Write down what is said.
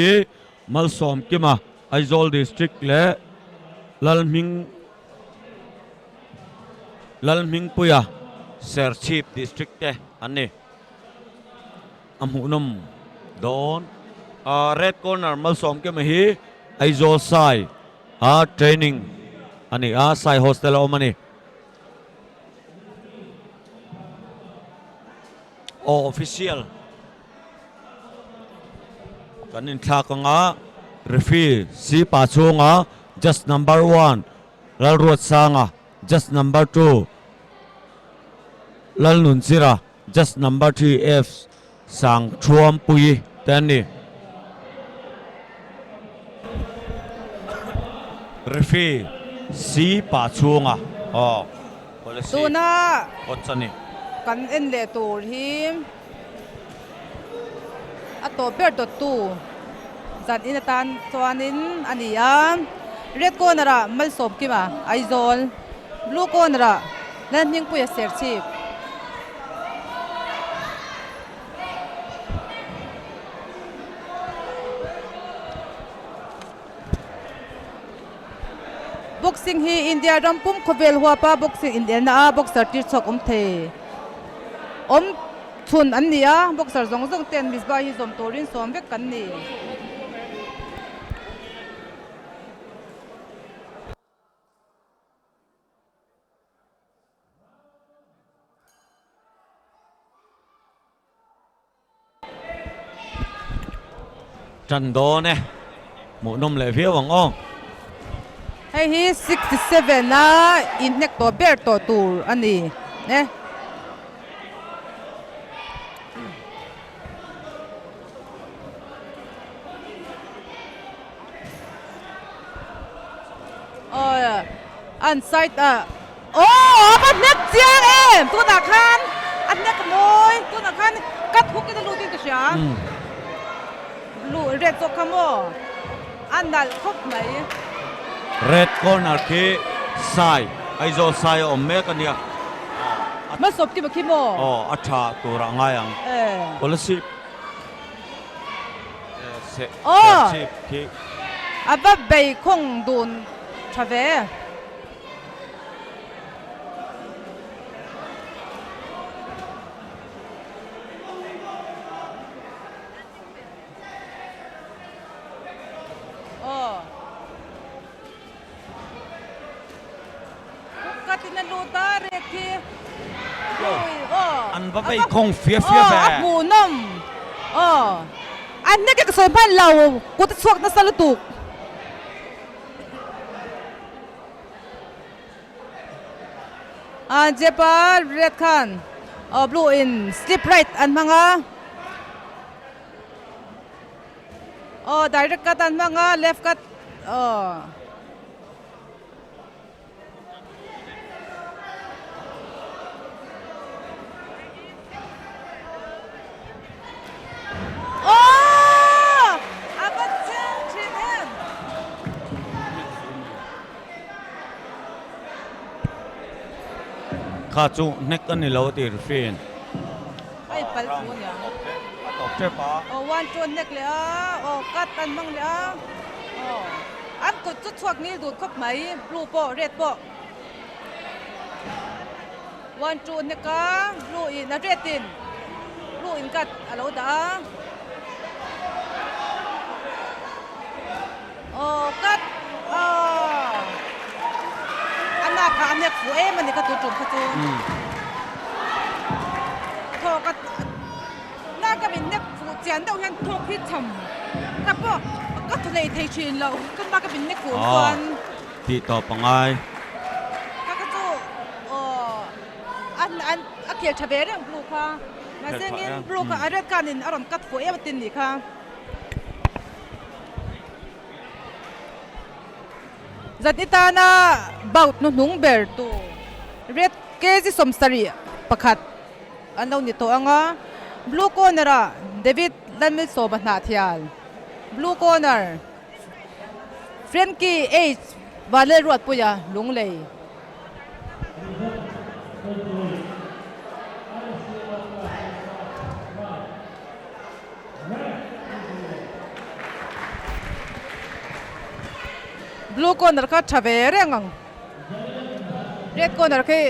hi Malsawmkima, Aizawl District leh Lalhming Lalhmingpuia, Serchhip District te an ni. A hmuhnawm dawn. Red corner Malsawmkima hi Aizawl Sai a training a ni a, Sai Hostel a awm a ni. Aw official kan inthlak anga referee si pa chhunga just number one Lalruatsanga just number two Lalnunchira just number 3 F Sangthuampuii te an ni. Referee si pa chhunga aw policy Tuna coach a ni. Kan en leh tur hi a tawp ber dawttu zan in atan chuanin a ni a, red corner ah Malsawmkima Aizawl, blue corner ah Lalhmingpuia Serchhip. Boxing hi India ram pum khawvel huapa boxing inelna a boxer tir chhuak awm thei awm chhun an ni a, boxer zawng zawng ten Misbah hi zawm turin sawm vek kan ni. Tan dawn e, hmuhnawm leh viau ang aw. Hei hi 67 a inhnek tawh ber tawh tur a ni e. Aw an side ah aw a va hnek chiang em tunah khan a hnek mawi tunah khan cut hook in a lut in ka hria luh red zawk kha maw a nalh khawp mai. Red corner khi sai Aizawl sai a awm mek a nia. Hmasawp ki khi maw? Aw a tha tur ah ngai ang. Policy. Aw! A va bei khawng dun tha ve. Aw. Ka tin a lut a rek hi. An va vei khawng fia fia ve. A hmuhnawm. Aw. An hnekek ka sawi hman lo. Kut a chhuak nasa lutuk. A Jepa red khan aw blue in slip right an hmang a. Aw direct cut an hmang a left cut aw. Aw a va chiang thin em. Kha chu hnek a ni lo a ti Rufin. A in pal thu ania. A tawp tep a. Aw one two an hnek leh a, aw cut an hmang leh a, aw an kut chu chhuak ngil dut khawp mai blue pawh red pawh. One two an hnek a, blue in a red in blue in cut a lo dah a. Aw cut aw a nak kha a hnek fuh em a ni ka tu tum kha chu thawk a nak ka min hnek fuh chian deuh hian thawk hi cham ka pawh ka thaw hlei thei thin lo ka nak ka min hnek fuh chuan tih tawp a ngai ka ka chu aw an an a khel tha ve reng blue kha mahse engin blue kha a red khanin a rawn cut fuh em a tin nih kha. Zan i tana bout hnuhnung ber tu Red kg 71 an lo ni tawh ang a, Blue corner ah David Lalmilsawma Hnahthial, Blue corner Frankie H Vanlalruatpuia Lunglei. Blue corner kha tha ve reng ang. Red corner khi.